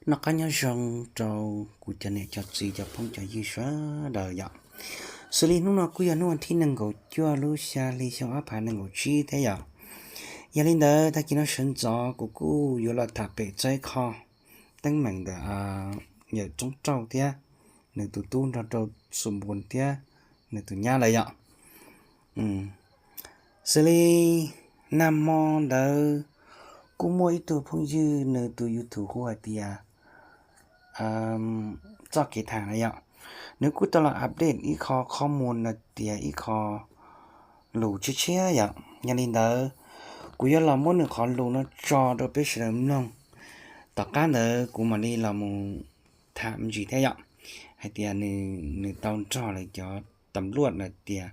Noj qab nyob zoo rau kuv cov niam cov txiv cov phooj cov ywg sawv daws yom. Xws li hnub no kuj yog hnub thib nees nkaum cuaj lub xya hli xyoo ob phav nees nkaum tsib thiab yom. Yog li ntawd tag kis no sawv ntxov kuv kuj yuav los tham pem txog ib qho teeb meem ntawm yawm Tsoob Rauj thiab nws tus tub nrog rau Xu Npuas thiab nws tus nyab lawm yom. Xws li nag hmo ntawd kuj muaj ib tug phooj ywg nws tus YouTube hu hais tias txoj kev tham na yom, nws kuj tau los update ib qho qhov muag no tias ib qho lus tshiab tshiab yom. Yog li ntawd kuv yuav los muab nws qhov lus no tso rau peb sawv daws mloog. Tom qab ntawd kuv mam li los mus tham me ntsis thiab yom, hais tias nws tau nrog lawv cov tam luaj no tias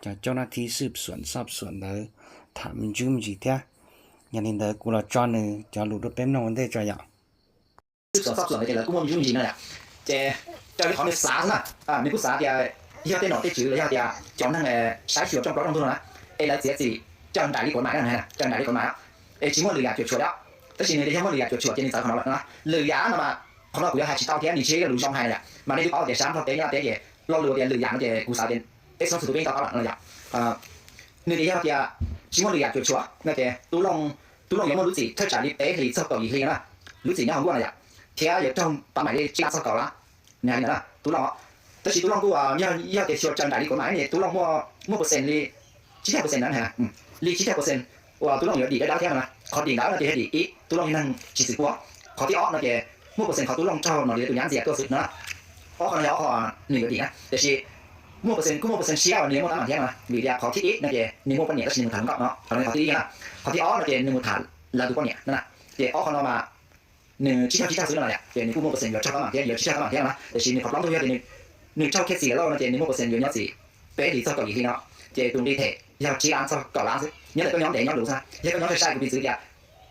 cov coj nab thib xwb xuam xob xuam ntawd tham me ntsis me ntsis thiab. Yog li ntawd kuv los tso nws cov lus rau peb mloog ua ntej tso yom. Xwb xuam xob xuam ntawd ces lawv kuj muaj me ntsis me ntsis no yom. Ces raws li qhov nws xav xwb na, nws kuj xav tias yog tej nom tej tswv los yog tias cov neeg saib xyuas rooj plaub rooj ntug no na, es lawv txiav txim coj nraim li kuv mam na, coj nraim li kuv mam, es tsis muaj lwm yam cuam tshuam li. Tab sis nws tias yog muaj lwm yam cuam tshuam ces nws txawv qhov no lawm no. Lwm yam no mas qhov no kuv yuav hais tsis tau thiab nws tsis yog lus zoo hais na yom, mas nej twb paub tias sab nrog teb nyob teb ces lo lus tias lwm yam no ces kuv xav tias peb txhua tus twb tau paub lawm no yom. Nws tias yog tias tsis muaj lwm yam cuam tshuam no ces Tub Looj yuav muaj lub txim thawj tsam li peb hlis txog kaum yim hli na, lub txim nyob hauv nkuaj no yom, thiab yuav raug pab maim li tsib lab txog kaum lab. Nws hais li ntawd na Tub Looj. Tab sis Tub Looj kuj yog tias xyuas raws nraim li kuv mam ne Tub Looj muaj percent li tsib caug percent na, li tsib caug percent uas Tub Looj yuav dim dawb dawb thiab no na. Qhov dim ntawd no ces yog dim ib, Tub Looj yog neeg tsis txwm kua. Qhov thib ob no ces muaj percent qhov Tub Looj raug nom li tus nyab ntxias tuaj xwb no. Ob qhov no yog ob qhov nws yuav dim na, tiam sis muaj percent kuj muaj percent siab uas nws yuav muaj tab mam thiab no na, vim tias qhov thib ib no ces nws muaj poj niam tab sis nws mus tham hluas nkauj no, qhov no qhov thib ib na. Qhov thib ob no ces nws mus tham lawv tus poj niam no na. Ces ob qhov no mas nws tsib caug tsib caug xwb no na, ces nws kuj muaj percent yuav raug tab mam thiab yuav tsib caug tab mam thiab no na. Tiam sis nws qhov plaub ntug yog tias nws raug khiaj txim lawm lauj no ces nws muaj percent yuav nyob txim peb hlis txog kaum yim hli no. Ces tus nqi them yog tsib lab txog kaum lab xwb, nyob ntawm koj nyob ntev nyob luv xwb na, yog koj nyob sai sai kuv piv txwv tias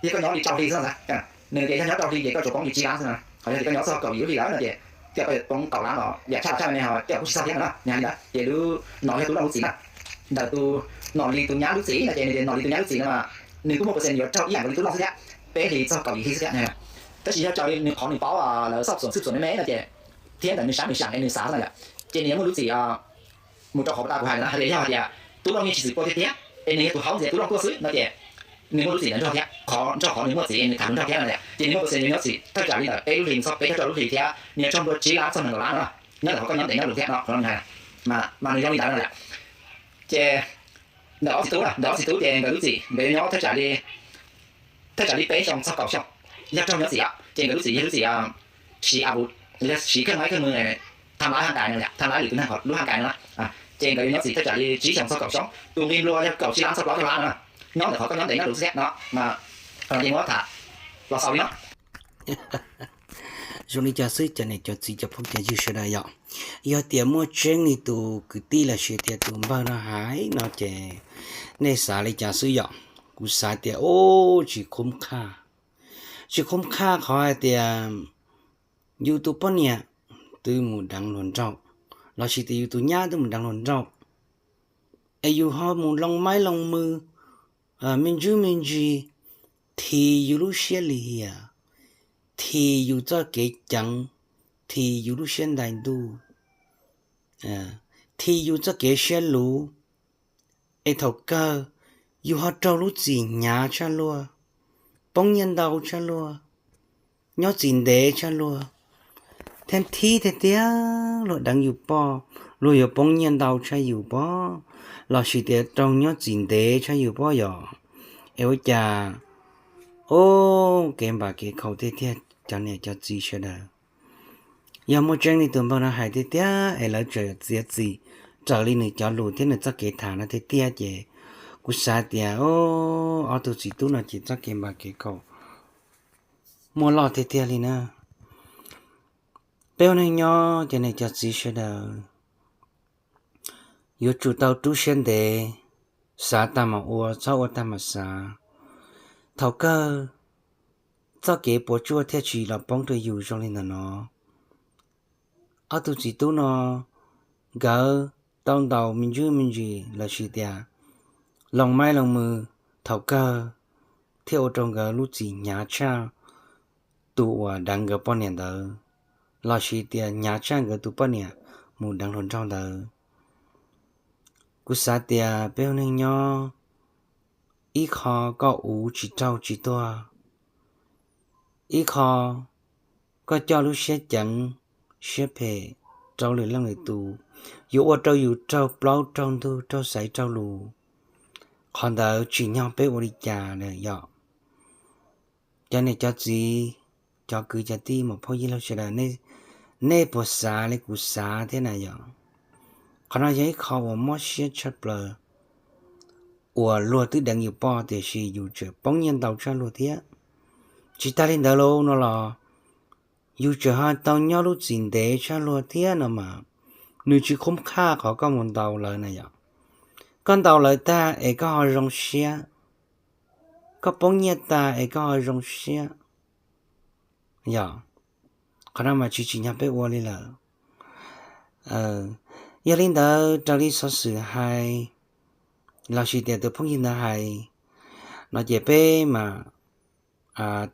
yog koj nyob li rau hli xwb no, nws tias yog nyob rau hli ces koj tsuas poob li tsib lab xwb no, ho yog tias koj nyob txog kaum yim lub hli lawm no ces koj poob kaum lab los yam tshaj tshaj ne ho tej zaum kuj tsis txog thiab no na. Nws hais li ntawd ces lub no yog Tub Looj lub txim na. Ntawm tus nom li tus nyab lub txim no ces nws tias nom li tus nyab lub txim no mas nws kuj muaj percent yuav raug ib yam nkaus li Tub Looj xwb thiab, peb hlis txog kaum yim hli xwb thiab. Tab sis yog raws li nws qhov nws paub lawv xob xuam xwb xuam me me no ces thiab ntawm nws sab nws sam es nws xav xwb no yom, ces nws yuav muaj lub txim mus rau qhov pas tas kuv hais na, hais tias yog hais tias Tub Looj yeej tsis txwm kua tiag tiag es nws yog tus hauv ntxias Tub Looj tuaj xwb no ces nws muaj lub txim ntawd nrog thiab, qhov nrog qhov nws muaj txiv nws tham nws nrog thiab no ces nws muaj percent yuav nyob txim thawj tsam li ntawm peb lub hlis txog peb caug rau lub hlis thiab nws yuav raug nplua tsib lab txog nees nkaum lab no. Nyob ntawm qhov koj nyob ntev nyob luv thiab no qhov no nws hais mas nws zoo li ntawd no. Ces ntawm ob txiv tub na, ntawm ob txiv tub ces nkawd lub txim nkawd yuav nyob thawj tsam li peb xyoo txog kaum xyoo. Yog raug nyob txim ces nkawd lub txim yog lub txim siv a, siv kheej maib kheej mws tham lab haj kais no, tham lab lwm tus neeg lub haj kais no na. Ces nkawd yuav nyob txim thawj tsam li tsib xyoo txog kaum xyoo, tus nqi nplua yog kaum tsib lab txog plaub caug lab no. Nyob ntawm qhov koj nyob ntev nyob luv xwb thiab no mas qhov no ces muab tham los xaus li no. Zoo li cas xwb cov niam cov txiv cov phooj cov ywg sawv daws yom, yog tias muaj tseeb li tus kwv tij los sis tias tus npawg no hais no ces nej xav li cas xwb yom? Kuv xav tias ub, tsis khoob qhaj, tsis khoob qhaj qhov hais tias yus tus poj niam twb mus deev hluas nraug, los sis tias yus tus nyab twb mus deev hluas nraug, es yus ho mus loo maib loo mws me ntsis me ntsis, thim yus lub siab lim hiam, thim yus txoj kev ceev, thim yus lub siab ntais ntuj, thim yus txoj kev siab luv, es thaum kawg yus ho raug lub txim hnyav tshaj luaj, poob nyiaj ntau tshaj luaj, nyob txim ntev tshaj luaj, thiab thib thiab tiag luag deev yus pob, luag yuav poob nyiaj ntau tshaj yus pob, los sis tias raug nyob txim ntev tshaj yus pob yom. Es ua cas, o, kev npam kev khaum tiag tiag cov niam cov txiv sawv daws. Yog muaj tseeb li tus npawg no hais tiag tiag es lawv tseem txiav txim raws li nws cov lus thiab nws txoj kev tham no tiag tiag ces kuv xav tias, o, ob tug txiv tub no ces txoj kev npam kev khaum muaj loj tiag tiag li na. Peb ua neeg nyob ces niam cov txiv sawv daws yuav tsum tau rub siab ntev, xav tag mam ua, txhob ua tag mam xav. Thaum kawg txoj kev puas tsuaj thiaj tsis los poob rau yus zoo li ntawm no. Ob tug txiv tub no nkawd tau ntaus me ntsis me ntsis los sis tias loo maib loo mws, thaum kawg thiaj ua rau nkawd lub txim hnyav tshaj tus uas deev nkawd poj niam ntawd, los sis tias hnyav tshaj nkawd tus poj niam mus deev hluas nraug ntawd. Kuv xav tias peb ua neej nyob, ib qho koj uv tsis raug tsis tuag, ib qho koj coj lub siab ceev siab phem rau lwm leej lwm tus, yuav ua rau yus raug plaub raug ntug raug xaiv raug lus. Qhov ntawd tsim nyog peb ua li cas na yom? Cov niam cov txiv, cov kwv cov tij muam phauj yij laug sawv daws, nej puas xav li kuv xav thiab na yom? Qhov no yog ib qho uas mob siab tshaj plaws, uas luag twb deev yus poj tiam sis yus tseem poob nyiaj ntau tshaj luag thiab. Tsis tas li ntawd los no los yus tseem ho tau nyob lub txim ntev tshaj luag thiab no mas, nws tsis khoob qhaj qhov koj mus ntaus lawv na yom? Koj ntaus lawv tag es koj ho zoo siab, koj poob nyiaj tag es koj ho zoo siab, yog? Qhov no mas tsis tsim nyog peb ua li lawm. Yog li ntawd raws li xov xwm hais, los sis tias tus phooj ywg ntawd hais no ces peb mam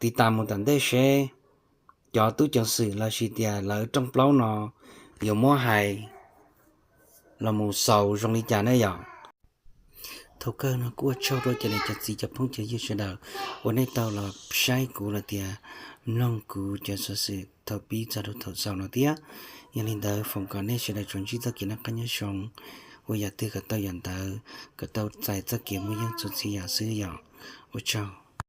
tiv tas mus tom ntej seb cov tub ceev xwm los sis tias lawv rooj plaub no yuav muab hais los mus xaus zoo li cas ne yom. Thaum kawg no kuj ua tsaug rau cov niam cov txiv cov phooj cov ywg sawv daws uas nej tau los saib kuv los tias mloog kuv cov xov xwm thaum pib txog rau thaum xaus no thiab. Yog li ntawd foom kom nej sawv daws tsuas ntsib txoj kev noj qab nyob zoo, ua yam twg kom tau yam ntawd, kom tau txais txoj kev muaj yeej txhua txhia yam xwb yom. Ua tsaug.